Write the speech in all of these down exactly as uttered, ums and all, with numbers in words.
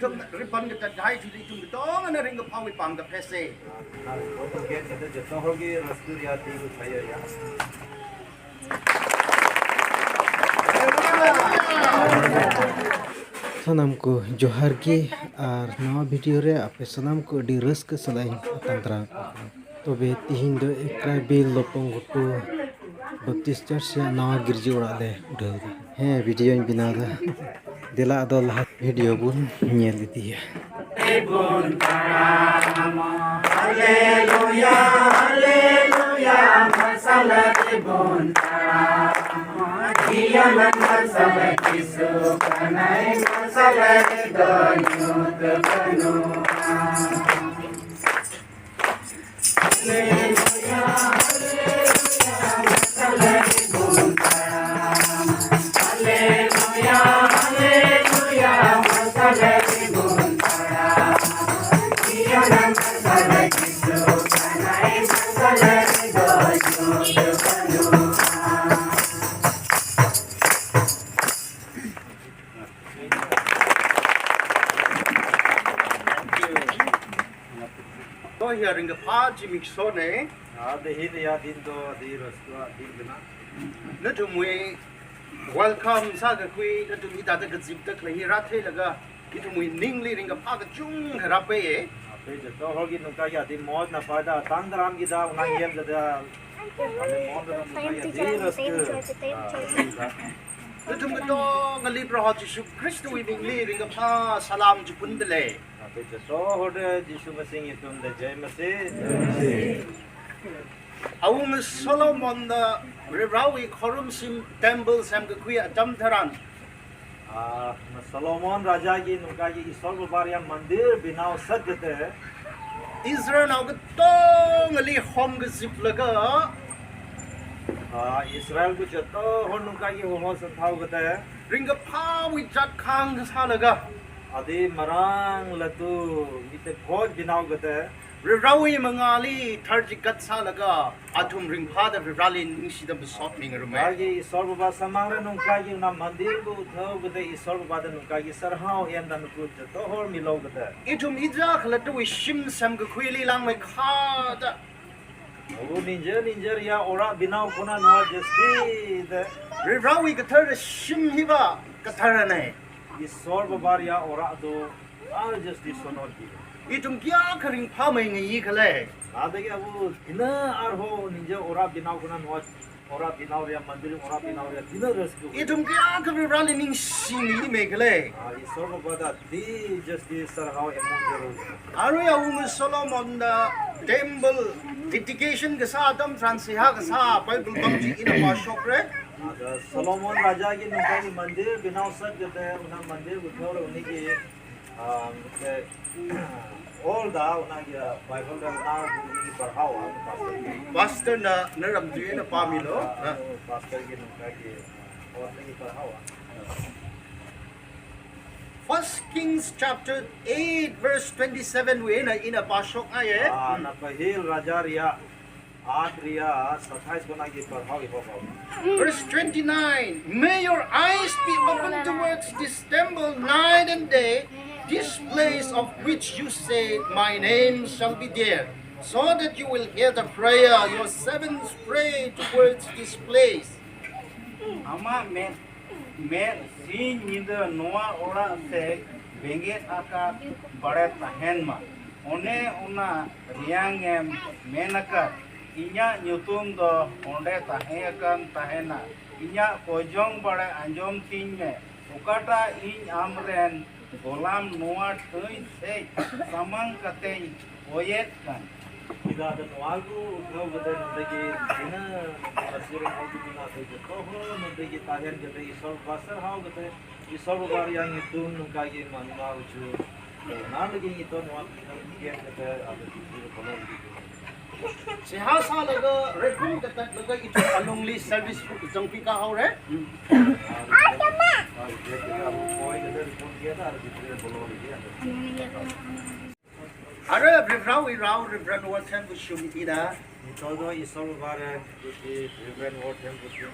Ribbon kata jahai juli tum dong ana ring phawi pam ka phese. ᱟᱨ photo ᱜᱮᱫ ᱠᱟᱛᱮ ᱡᱚᱛᱚ ᱦᱚᱲ ᱜᱮ ᱨᱟᱹᱥᱠᱟᱹ ᱨᱮᱭᱟᱜ ᱛᱤ ᱠᱚ ᱛᱷᱟᱭᱚᱭᱟ᱾ ᱥᱟᱱᱟᱢ ᱠᱚ ᱡᱚᱦᱟᱨ ᱜᱮ, ᱟᱨ ᱱᱟᱣᱟ ᱵᱷᱤᱰᱤᱭᱳ ᱨᱮ ᱟᱯᱮ ᱥᱟᱱᱟᱢ ᱠᱚ ᱟᱹᱰᱤ ᱨᱟᱹᱥᱠᱟᱹ ᱥᱟᱞᱟᱜ ᱤᱧ ᱟᱛᱟᱝ ᱫᱟᱨᱟᱢ ᱯᱮ ᱠᱟᱱᱟ᱾ ᱛᱚᱵᱮ ᱛᱤᱦᱤᱧ ᱫᱚ ᱮᱠᱨᱟᱭ ᱵᱤᱞ ᱞᱚᱯᱚᱝ ᱜᱷᱩᱴᱩ ᱵᱟᱯᱛᱤᱥ ᱪᱟᱨᱪ ᱨᱮᱭᱟᱜ ᱱᱟᱣᱟ ᱜᱤᱨᱡᱟᱹ ᱚᱲᱟᱜ ᱞᱮ ᱩᱰᱷᱟᱹᱣ ᱮᱫᱟ᱾ ᱦᱮᱸ, ᱵᱷᱤᱰᱤᱭᱳᱧ ᱵᱮᱱᱟᱣ ᱮᱫᱟ᱾ ᱫᱮᱞᱟ ᱟᱫᱚ ᱞᱟᱦᱟ ᱵᱷᱤᱰᱤᱭᱳ ᱵᱚᱱ ᱧᱮᱞ ᱤᱫᱤᱭᱟ᱾ ᱦᱟᱞᱮᱞᱩᱭᱟ, ᱦᱟᱞᱮᱞᱩᱭᱟ, ᱢᱟᱨᱥᱟᱞ ᱨᱮᱵᱚᱱ ᱛᱟᱲᱟᱢᱟ᱾ ᱡᱤᱭᱚᱱ ᱢᱟᱨᱥᱟᱞ ᱡᱤᱥᱩ ᱠᱟᱱᱟᱭ, ᱢᱟᱨᱥᱟᱞ ᱨᱮᱫᱚ ᱧᱩᱛ ᱵᱟᱹᱱᱩᱜᱼᱟ᱾ ᱛᱚ, ᱦᱤᱭᱟᱨᱤᱝ ᱜᱮ ᱯᱷᱟ ᱡᱤᱢᱤᱠ ᱥᱚᱱᱮ᱾ ᱟᱫᱚ ᱦᱤᱞ ᱭᱟ ᱫᱤᱱ ᱫᱚ ᱟᱹᱰᱤ ᱨᱟᱹᱥᱠᱟᱹᱣᱟᱜ ᱫᱤᱱ ᱠᱟᱱᱟ᱾ ᱱᱟᱹᱴᱩᱢᱩᱭ welcome ᱥᱟ ᱜᱮ ᱠᱩᱭ, ᱱᱟᱹᱴᱩᱢᱩᱭ ᱫᱟᱫᱟ ᱜᱮ ᱡᱤᱵ ᱛᱟᱠ ᱞᱮ ᱦᱤ ᱨᱟᱛᱷᱮ ᱞᱟᱜᱟ, ᱱᱟᱹᱴᱩᱢᱩᱭ ᱱᱤᱝ ᱞᱤ ᱨᱤᱝ ᱜᱮ ᱯᱷᱟ ᱜᱮ ᱪᱩᱝ ᱜᱮ ᱨᱟᱯᱮ ᱭᱮ᱾ ᱟᱯᱮ ᱡᱚᱛᱚ ᱦᱚᱲ ᱜᱮ ᱱᱚᱝᱠᱟ ᱜᱮ ᱟᱹᱰᱤ ᱢᱚᱡᱽ ᱱᱟᱯᱟᱭ ᱫᱟ ᱟᱛᱟᱝ ᱫᱟᱨᱟᱢ ᱠᱮᱫᱟ, ᱚᱱᱟ ᱧᱮᱞ ᱠᱟᱛᱮ ᱟᱞᱮ ᱢᱚᱱ ᱨᱮ ᱱᱚᱝᱠᱟ ᱜᱮ ᱟᱹᱰᱤ ᱨᱟᱹᱥᱠᱟᱹ᱾ ᱱᱟᱹᱴᱩᱢ ᱜᱮ ᱫᱚ ᱜᱟᱹᱞᱤ ᱯᱨᱚᱦᱚ ᱡᱤᱥᱩ ᱠᱷᱨᱤᱥᱴ ᱣᱤ ᱱᱤᱝ ᱞᱤ ᱨᱤᱝ ᱜᱮ ᱯᱷᱟ ᱥᱟᱞᱟᱢ ᱡᱩᱯᱩᱱ ᱫᱮᱞᱮ᱾ ᱟᱯᱮ ᱡᱚᱛᱚ ᱦᱚᱲ ᱨᱮ ᱡᱤᱥᱩ ᱢᱟᱹᱥᱤ ᱧᱩᱛᱩᱢ ᱛᱮ ᱡᱚᱭ ᱢᱟᱹᱥᱤ᱾ ᱟᱵᱚ ᱢᱤ ᱥᱚᱞᱚᱢᱚᱱ ᱫᱚ ᱨᱮᱵᱨᱟᱣᱤ ᱠᱷᱚᱨᱩᱢ ᱥᱤᱢ ᱴᱮᱢᱵᱞ ᱥᱮᱢ ᱜᱮ ᱠᱩᱭᱟ ᱡᱟᱢ ᱫᱷᱟᱨᱟᱱ᱾ ᱟᱨ ᱥᱚᱞᱚᱢᱚᱱ ᱨᱟᱡᱟ ᱜᱮ ᱱᱚᱝᱠᱟ ᱜᱮ ᱤᱥᱚᱨ ᱵᱟᱵᱟ ᱨᱮᱭᱟᱜ ᱢᱚᱱᱫᱤᱨ ᱵᱮᱱᱟᱣ ᱥᱟᱹᱛ ᱠᱟᱛᱮ ᱤᱥᱨᱟᱭᱮᱞ ᱱᱟᱜ ᱛᱚᱝ ᱟᱹᱞᱤ ᱦᱚᱢ ᱜᱮ ᱡᱤᱯ ᱞᱟᱜᱟ᱾ ᱟᱨ ᱤᱥᱨᱟᱭᱮᱞ ᱠᱚ ᱡᱚᱛᱚ ᱦᱚᱲ ᱱᱚᱝᱠᱟ ᱜᱮ ᱦᱚᱦᱚ ᱥᱟᱛᱷᱟᱣ ᱠᱟᱛᱮ ᱨᱤᱝᱜᱟ ᱯᱷᱟᱣᱤ ᱡᱟᱛ ᱠᱷᱟᱝ ᱥᱟ ᱞᱟᱜᱟ᱾ ᱟᱹᱰᱤ ᱢᱟᱨᱟᱝ ᱞᱟᱹᱴᱩ ᱢᱤᱫᱴᱮᱡ ᱯᱷᱚᱡᱽ ᱵᱮᱱᱟᱣ ᱠᱟᱛᱮ Varewui mangāli tharchigat sālaga athum ringphāda Vareli ningshida masot mingarume. ᱱᱚᱝᱠᱟ ᱜᱮ ᱤᱥᱚᱨ ᱵᱟᱵᱟ ᱥᱟᱢᱟᱝ ᱨᱮ ᱱᱚᱝᱠᱟ ᱜᱮ ᱚᱱᱟ ᱢᱚᱱᱫᱤᱨ ᱠᱚ ᱩᱴᱷᱟᱹᱣ ᱠᱟᱛᱮ ᱤᱥᱚᱨ ᱵᱟᱵᱟ ᱫᱚ ᱱᱚᱝᱠᱟ ᱜᱮ ᱥᱟᱨᱦᱟᱣ ᱮᱢ ᱫᱟ ᱱᱩᱠᱩ ᱡᱚᱛᱚ ᱦᱚᱲ ᱢᱤᱞᱟᱹᱣ ᱠᱟᱛᱮ᱾ Ithum hithāda khalatui shim sem kakhuili langmei khada ᱟᱵᱚ ᱱᱤᱡᱮᱨ ᱱᱤᱡᱮᱨ ᱨᱮᱭᱟᱜ ᱚᱲᱟᱜ ᱵᱮᱱᱟᱣ ᱠᱷᱚᱱᱟᱜ ᱱᱚᱣᱟ ᱡᱟᱹᱥᱛᱤ ᱫᱚ Varewui kathar shim hiva kathar nei. ᱤᱥᱚᱨ ᱵᱟᱵᱟ ᱨᱮᱭᱟᱜ ᱚᱲᱟᱜ ᱫᱚ ᱟᱨ ᱡᱟᱹᱥᱛᱤ ᱥᱚᱱᱚᱛ ᱜᱮ᱾ Ithum kayākha ringphāmei ngayi khala. ᱚᱱᱟ ᱛᱮᱜᱮ ᱟᱵᱚ ᱛᱤᱱᱟᱹᱜ ᱟᱨᱦᱚᱸ ᱱᱤᱡᱮ ᱚᱲᱟᱜ ᱵᱮᱱᱟᱣ ᱠᱷᱚᱱᱟᱜ ᱱᱚᱣᱟ ᱚᱲᱟᱜ ᱵᱮᱱᱟᱣ ᱨᱮᱭᱟᱜ ᱢᱚᱱᱫᱤᱨ ᱚᱲᱟᱜ ᱵᱮᱱᱟᱣ ᱨᱮᱭᱟᱜ ᱛᱤᱱᱟᱹᱜ ᱨᱟᱹᱥᱠᱟᱹ ᱦᱩᱭᱩᱜᱼᱟ᱾ Ithum kayākha Vareli ningshi ngayi mei khala. ᱟᱨ ᱤᱥᱚᱨ ᱵᱟᱵᱟ ᱫᱚ ᱟᱹᱰᱤ ᱡᱟᱹᱥᱛᱤ ᱥᱟᱨᱦᱟᱣ ᱮᱢᱚᱜ ᱡᱟᱹᱨᱩᱲ ᱠᱟᱱᱟ᱾ Arui awunga Solomon da temple dedication kasā atam tharan seihā kasā Bible bang chi ina pāshokra. ᱟᱫᱚ ᱥᱚᱞᱚᱢᱚᱱ ᱨᱟᱡᱟ ᱜᱮ ᱱᱚᱝᱠᱟ ᱜᱮ ᱢᱚᱱᱫᱤᱨ ᱵᱮᱱᱟᱣ ᱥᱟᱹᱛ ᱠᱟᱛᱮ ᱚᱱᱟ ᱢᱚᱱᱫᱤᱨ ᱩᱴᱷᱟᱹᱣ ᱨᱮ ᱩᱱᱤ ᱜᱮ, ᱟᱢ, ᱛᱮ ᱚᱞ ᱫᱟ ᱚᱱᱟ ᱜᱮ ᱵᱟᱭᱵᱚᱞ ᱨᱮ ᱚᱱᱟ ᱜᱮ ᱯᱟᱲᱦᱟᱣᱟ ᱯᱟᱥᱴᱚᱨ ᱜᱮ᱾ Pastor na naram tuye na pamilo. ᱟᱨ ᱯᱟᱥᱴᱚᱨ ᱜᱮ ᱱᱚᱝᱠᱟ ᱜᱮ ᱚᱞ ᱛᱮᱜᱮ ᱯᱟᱲᱦᱟᱣᱟ᱾ First Kings chapter eight verse twenty-seven wui na ina pāshok ngaye. ᱟᱨ ᱚᱱᱟ ᱯᱟᱹᱦᱤᱞ ᱨᱟᱡᱟ ᱨᱮᱭᱟᱜ ᱟᱴ ᱨᱮᱭᱟᱜ ᱥᱟᱛᱟᱭᱤᱥ ᱠᱷᱚᱱᱟᱜ ᱜᱮ ᱯᱟᱲᱦᱟᱣ ᱮᱦᱚᱵ ᱟᱵᱚᱱ᱾ Verse twenty-nine, may your eyes be open towards this temple night and day, this place of which you say, my name shall be there, so that you will hear the prayer your servants pray towards this place. ᱟᱢᱟᱜ ᱢᱮᱫ ᱢᱮᱫ ᱥᱤᱧ ᱧᱤᱫᱟᱹ ᱱᱚᱣᱟ ᱚᱲᱟᱜ ᱥᱮᱫ ᱵᱮᱸᱜᱮᱫ ᱟᱠᱟᱫ ᱵᱟᱲᱮ ᱛᱟᱦᱮᱱ ᱢᱟ᱾ ᱚᱱᱮ ᱚᱱᱟ ᱨᱮᱭᱟᱝ ᱮᱢ ᱢᱮᱱ ᱟᱠᱟᱫ, ᱤᱧᱟᱜ ᱧᱩᱛᱩᱢ ᱫᱚ ᱚᱸᱰᱮ ᱛᱟᱦᱮᱸ ᱟᱠᱟᱱ ᱛᱟᱦᱮᱱᱟ᱾ ᱤᱧᱟᱜ ᱠᱚᱭᱡᱚᱝ ᱵᱟᱲᱮ ᱟᱸᱡᱚᱢ ᱛᱤᱧ ᱢᱮ, ᱚᱠᱟᱴᱟᱜ ᱤᱧ ᱟᱢᱨᱮᱱ ᱜᱚᱞᱟᱢ ᱱᱚᱣᱟ ᱴᱷᱟᱹᱭ ᱥᱮᱡ ᱥᱟᱢᱟᱝ ᱠᱟᱛᱮᱧ ᱠᱚᱭᱮᱫ ᱠᱟᱱ᱾ ᱪᱮᱫᱟᱜ ᱟᱫᱚ ᱱᱚᱣᱟ ᱠᱚ ᱩᱴᱷᱟᱹᱣ ᱠᱟᱛᱮ ᱱᱚᱰᱮ ᱜᱮ ᱛᱤᱱᱟᱹᱜ ᱯᱟᱹᱨᱥᱤ ᱨᱮᱱ ᱦᱚᱲ ᱠᱚ ᱢᱮᱱᱟᱜ ᱠᱚ ᱡᱚᱛᱚ ᱦᱚᱲ ᱱᱚᱰᱮ ᱜᱮ ᱛᱟᱦᱮᱱ ᱠᱟᱛᱮ ᱤᱥᱚᱨ ᱵᱟᱵᱟ ᱥᱟᱨᱦᱟᱣ ᱠᱟᱛᱮ ᱤᱥᱚᱨ ᱵᱟᱵᱟ ᱨᱮᱭᱟᱜ ᱧᱩᱛᱩᱢ ᱱᱚᱝᱠᱟ ᱜᱮ ᱢᱟᱱᱟᱣ ᱦᱚᱪᱚ᱾ ᱛᱚ ᱚᱱᱟ ᱞᱟᱹᱜᱤᱫ ᱱᱤᱛᱚᱜ ᱱᱚᱣᱟ ᱜᱮᱢ ᱠᱟᱛᱮ ᱟᱫᱚ ᱵᱷᱤᱛᱨᱤ ᱨᱮ ᱵᱚᱞᱚ ᱞᱟᱹᱜᱤᱫ ᱠᱚ ᱢᱮᱱᱫᱟ᱾ ᱥᱮᱦᱟ ᱥᱟ ᱞᱟᱜᱟ ᱨᱮᱠᱚᱢ ᱠᱟᱛᱮ ᱞᱟᱜᱟ ᱤᱛᱩ ᱟᱞᱚᱝ ᱞᱤ service ᱡᱚᱝ ᱯᱤ ᱠᱟ ᱦᱟᱣ ᱨᱮ᱾ ᱟᱨ ᱡᱮ ᱠᱚ ᱟᱵᱚ ᱠᱚᱭ ᱠᱟᱛᱮ ᱨᱮᱠᱚᱢ ᱜᱮᱭᱟ ᱟᱨ ᱵᱷᱤᱛᱨᱤ ᱨᱮ ᱵᱚᱞᱚ ᱞᱟᱹᱜᱤᱫ ᱟᱫᱚ᱾ ᱟᱨ Reverend Rau, Reverend Watson Bushum Ina. Nitodo Isol Varen, Reverend Watson Bushum.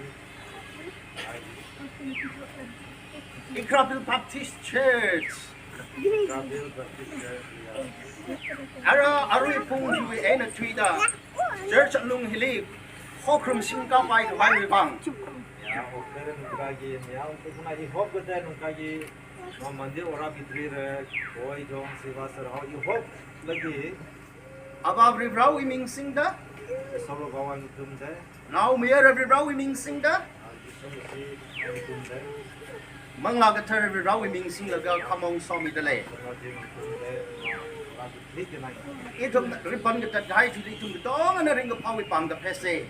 Ikrapil Baptist Church. Ikrapil Baptist Church, ya. Ara, Arui Pung Jui Ena Tuida. Church Lung Hili. Hokrum Singka Pai Bai Bang. Ya, okere nungkagi, ya, untuk na ihop gede nungkagi. Mandi ora bitri re, koi jong siwa serhau ihop lagi. Aba Reverend Rau Iming Singda. Solo Bawan Tumde. Nau Mayor Reverend Rau Iming Singda. Mangla ka thar Reverend Rau Iming Singda ga kamong somi dale. Itum ribbon ka tadhai juli itum dong ana ring ka pawi pang ka pese.